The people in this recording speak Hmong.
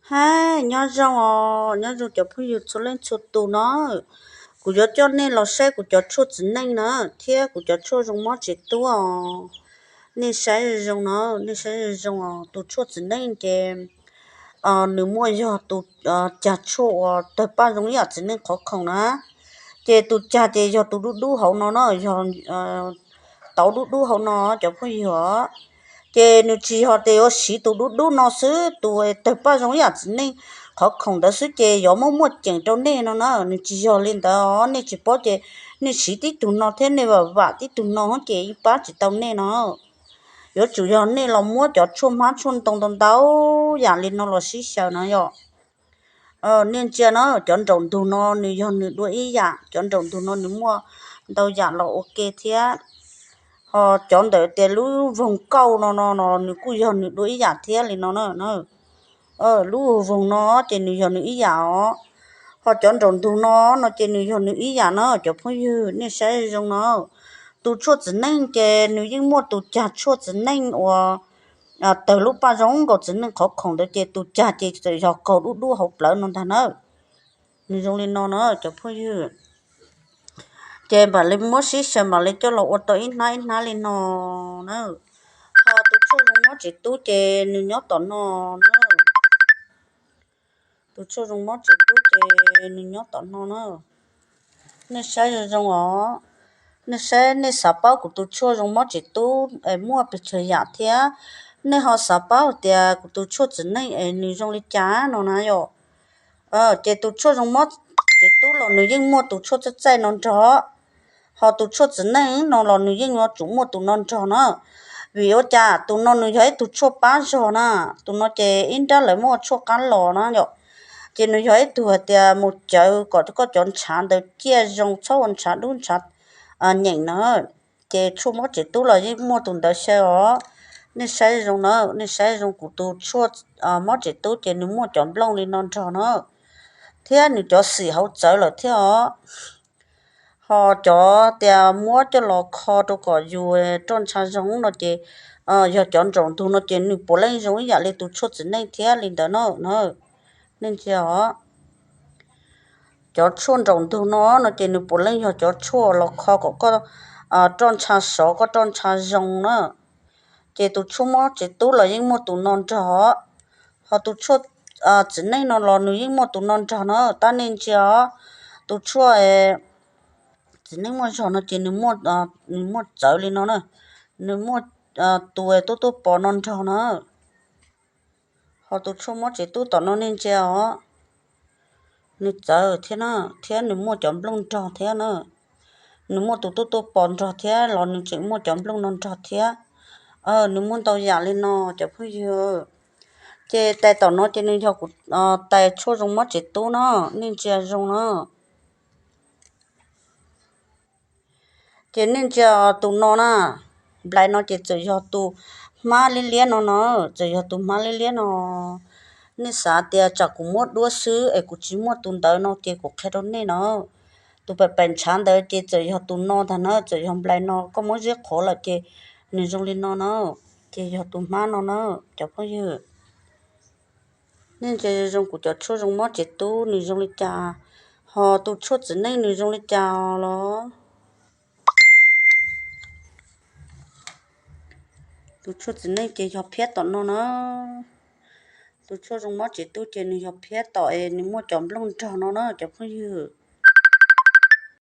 Hais nyob zoo os, nyob zoo cov phooj ywg txhua leej txhua tus no. Kuv yuav coj nej los saib kuv cov tshuaj txiv neej na, thiab kuv cov tshuaj zoo mob tsev tub os. Nej saib zoo zoo no, nej saib zoo zoo os, tus tshuaj txiv neej ces nws muaj yog tus cag tshuaj uas tawg paj zoo ib yam txiv neej qhov khoom na. Ces tus cag ces yog tus dub dub hauv no no, yog tauv dub dub hauv no cov phooj ywg os. Ces nws tsis yog tias yuav siv tus dub dub no xwb, tus tawg paj zoo ib yam txiv neej qhov khoom ntawd xwb ces yuav muaj muaj ceem rau nej no na. Nws tsis yog li ntawd os, nej tsis paub ces nej siv tib tug no thiab nej vam vam tib tug no ces yeej pab tsis tau nej no. Yuav tsum yog nej los muab cov tshuaj hmab tshuaj ntoo ntau ntau yam li no los sib xyaw no yom. Nej ntsia na, cov nraum ntug no nws yog nws dua ib yam, cov nraum ntug no nws muaj ntau yam los ua ke thiab. Ho cov ntawm tias lub voog kauj no no no nws kuj yog nws dua ib yam thiab li no na. Lub voog no ces nws yog nws ib yam os. Ho cov nraum ntug no no ces nws yog nws ib yam na cov phooj ywg, nej saib zoo no. Tus tshuaj txiv neej ces nws yeej muaj tus cag tshuaj txiv neej uas tawg lub paj zoo nkaus txiv neej qhov khoom ntawd ces tus cag ces txawm yog kaug dub dub hauv plawv no ntag na. Nws zoo li no na cov phooj ywg. Ces mam li muab sib xyaw mam li coj los ua tau ib hnab ib hnab li no na. Ho tus tshuaj zoo mob tsev tub ces nws nyob tom no na. Tus tshuaj zoo mob tsev tub ces nws nyob tom no na. Nej saib zoo zoo os. Nej saib, nej xav paub kuv tus tshuaj zoo mob tsev tub es muaj pes tsawg yam thiab nej ho xav paub tias kuv tus tshuaj txiv neej es nws zoo li cas no na yom. Ces tus tshuaj zoo mob tsev tub los nws yeej muaj tus tshuaj txaij txaij no nrog, ho tus tshuaj txiv neej no los nws yeej yuav tsum muaj tus no nrog na. Vim ua cas? Tus no nws yog ib tug tshuaj pab zog na. Tus no ces ib nrab lawv muab ua tshuaj qab los na yom. Ces nws yog ib tug hais tias mus cawv kom koj cov ntshav ntawd ciaj zoo, txhob ua ntshav dub ntshav nyeem na. Ces tshuaj mob tsev tub los yeej muaj tus ntawd xyaw os. Nej saib zoo na, nej saib zoo kuv tus tshuaj mob tsev tub ces nws muaj cov nplooj li no nrog na, thiab nws cov xim hauv txawv lawm thiab os. Ho cov tias muab coj los kho rau kom yus roj ntsha zoo no ces yog cov nraum ntug no ces nws puav leej zoo ib yam li tus tshuaj txiv neej thiab li ntawd na. Nej ntsia os, cov tshuaj nraum ntug no no ces nws puav leej yog cov tshuaj los kho kom koj roj ntsha sov, koj roj ntsha zoo na. Ces tus tshuaj mob tsev tub los yeej muaj tus no nrog, ho tus tshuaj txiv neej no los nws yeej muaj tus no nrog na. Tab nej ntsia os, tus tshuaj txiv neej muaj zog no ces nws muaj txawv li no na, nws muaj tus tuaj tuaj pos no nrog na. Ho tus tshuaj mob tsev tub tom no nej ntsia os, nws txawv thiab na, thiab nws muaj cov nplooj nrog thiab na. Nws muaj tus tuaj tuaj pos nrog thiab los nws tseem muaj cov nplooj no nrog thiab. Nws muaj ntau yam li no cov phooj ywg. Ces tais tom no ces nws yog kuv tais tshuaj zoo mob tsev tub na, nej ntsia zoo na. Ces nej ntsia tus no na, nplai no ces txawm yog tus hmab liab liab no no, txawm yog tus hmab liab liab no. Nej xav tias tsam kuv muab duab xwb es kuv tsis muaj tus ntawd no ces kuv qhia rau nej no. Tus pem pem ntshav ntawd ces txawm yog tus no ntag na, txawm yog nplai no, koj muab ziab qhuav lawm ces nws zoo li no na, ces yog tus hmab no na cov phooj ywg. Nej ntsia zoo kuv cov tshuaj zoo mob tsev tub nws zoo li cas, ho tus tshuaj txiv neej nws zoo li cas los. Tus tshuaj txiv neej ces yog phiab tom no na. Tus tshuaj zoo mob tsev tub ces nws yog phiab tom es nws muaj cov nplooj nrog no na cov phooj ywg.